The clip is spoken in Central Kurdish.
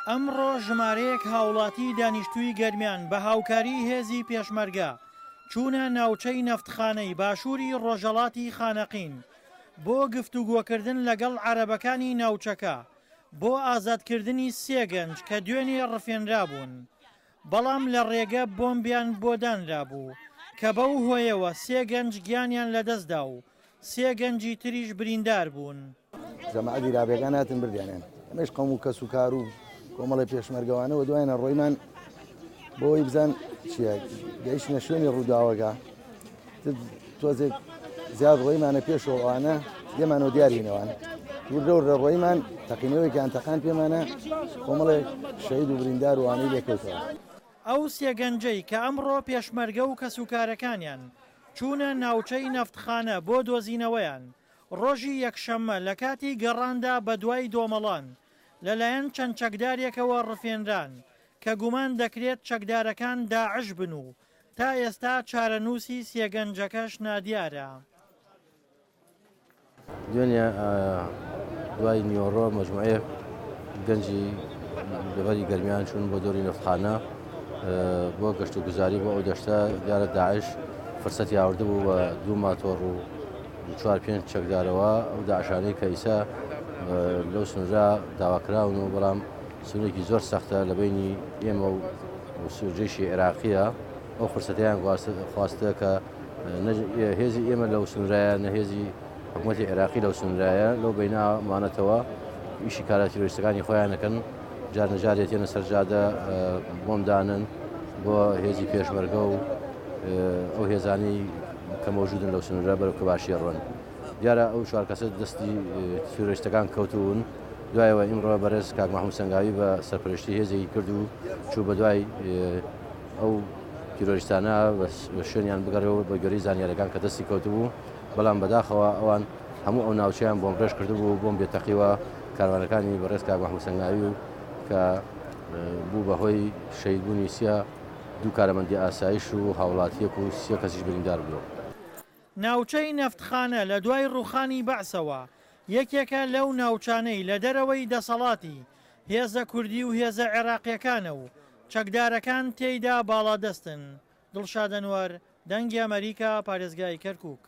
ئەمڕۆ ژمارەیەک هاوڵاتی دانیشتووی گەرمیان بە هاوکاری هێزی پێشمەرگە چوونە ناوچەی نەفتخانەی باشووری ڕۆژهەڵاتی خانەقین بۆ گفتوگۆکردن لەگەڵ عەرەبەکانی ناوچەکە بۆ ئازادکردنی سێ گەنج کە دوێنێ ڕفێنرابوون بەڵام لە ڕێگە بۆمبیان بۆ دانرابوو کە بەو هۆیەوە سێ گەنج گیانیان لەدەستدا و سێ گەنجی تریش بریندار بوون. جەماعەتی رابیەکان هاتن بردیانیان ئەمەش قەوم و کەس و کار و کۆمەڵی پێشمەرگەوانە و دوایانە ڕۆیمان بۆی بزان چییە گەیشتە شوێنی ڕووداوەکە تۆزێک زیاد ڕۆیمانە پێشەوە ئەوانە لێمانەوە دیارینەوان وردە وردە ڕۆیمان تەقینەوەیەکیان تەقان پێمانە کۆمەڵێک شەهید و بریندار وانەی لێکەوتەوە. ئەو سێ گەنجەی کە ئەمڕۆ پێشمەرگە و کەسوکارەکانیان چوونە ناوچەی نەفتخانە بۆ دۆزینەوەیان، ڕۆژی یەکشەممە لە کاتی گەڕاندا بەدوای دۆمەڵان لەلایەن چەند چەکدارێکەوە ڕفێنران کە گومان دەکرێت چەکدارەکان داعش بن و تا ئێستا چارەنووسی سێ گەنجەکەش نادیارە. دوێنێ دوای نیوەڕۆ مەجموعەیەک گەنجی دەڤەری گەرمیان چوون بۆ دۆری نەفتخانە بۆ گەشت و گوزاری بۆ ئەو دەشتە دیارە داعش فرسەتی آوردبوو بە دوو ماتۆڕ و چوار پێنج چەکدارەوە ئەو داعشانەی کە ئیسا لەو سنوورە داواکراون و بەڵام سنوورێکی زۆر سەختە لە بینی ئێمە و سوورجێشی عێراقیە ئەو فرسەتیان خواستە کە هێزی ئێمە لەو سنوورایە نە هێزی حکوومەتی عێراقی لەو سنوورایە لەو بەینا مانەتەوە ئیشی کارە تیرۆریستەکانی خۆیان دەکەن جار نەجارێ تێنە سەر جادە بۆم دانن بۆ هێزی پێشمەرگە و ئەو هێزانەی کە مەوجودن لەو سنوورە بەرەو کەباشیە ڕۆن دیارە ئەو چوار کەسە دەستی تیرۆریستەکان کەوتون دوایەوە ئیمڕۆ بەرێز کاک محمود سەنگاوی بە سەرپەرشتی هێزێکی کرد و چوو بە دوای ئەو تیرۆریستانە بە شوێنیان بگەڕێەوە بە گوێرەی زانیاریەکان کە دەستی کەوتبوو بەڵام بەداخەوە ئەوان هەموو ئەو ناوچەیان بۆمبڕێژ کردبوو بۆم بێتەقیوە کاروانەکانی بەڕێز کاک محمود سەنگاوی و کە بوو بە هۆی شەهیدبوونی سیا دوو کارەمەندی ئاسایش و هاوڵاتیەک و سێ کەسیش بریندار بووە. ناوچەی نەفتخانە لە دوای ڕووخانی بەعسەوە یەکێکە لەو ناوچانەی لە دەرەوەی دەسەڵاتی هێزە کوردی و هێزە عێراقیەکانە و چەکدارەکان تێیدا باڵادەستن. دڵشاد ئەنوەر، دەنگی ئەمەریکا، پارێزگای کەرکوک.